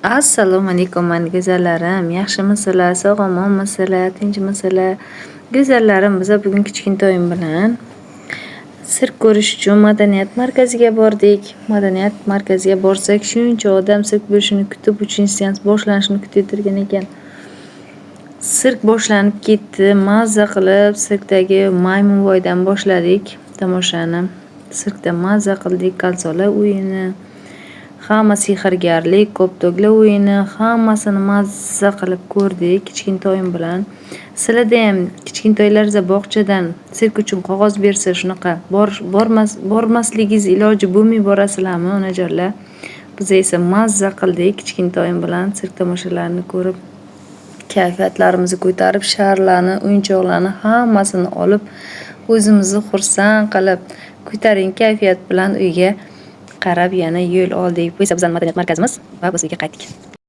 Assalomu alaykum, mani go'zallarim. Yaxshimisizlar, sog'-omonmisizlar, tinchmisizlar? Go'zallarim, biza bugun kichkintoyim bilan sirk ko'rish uchun madaniyat markaziga bordik. Madaniyat markaziga borsak, shuncha odam sirk bo'lishini kutib, 3-seans boshlanishini kutib turgan ekan. Sirk boshlanib ketdi. Mazza qilib sirkdagi maymunvoydan boshladik tomoshani. Sirkda mazza qildik, kolsolar o'yini, hamma sehrgarlik, koptoklar o'yini, hammasini mazza qilib ko'rdik kichkintoyim bilan. Sizlardayam kichkintoylaringizga bog'chadan sirk uchun qog'oz bersa, shunaqa bormasligingiz iloji bo'lmay borasizlarmi, onajonlar? Biz esa mazza qildik kichkintoyim bilan sirk tomoshalarini ko'rib, kayfiyatlarimizni ko'tarib, sharlarni, o'yinchoqlarni hammasini olib, o'zimizni xursand qilib, ko'tarinki kayfiyat bilan uyga qarab yana yo'l oldik. Bu esa bizning madaniyat markazimiz va biz uyga qaytdik.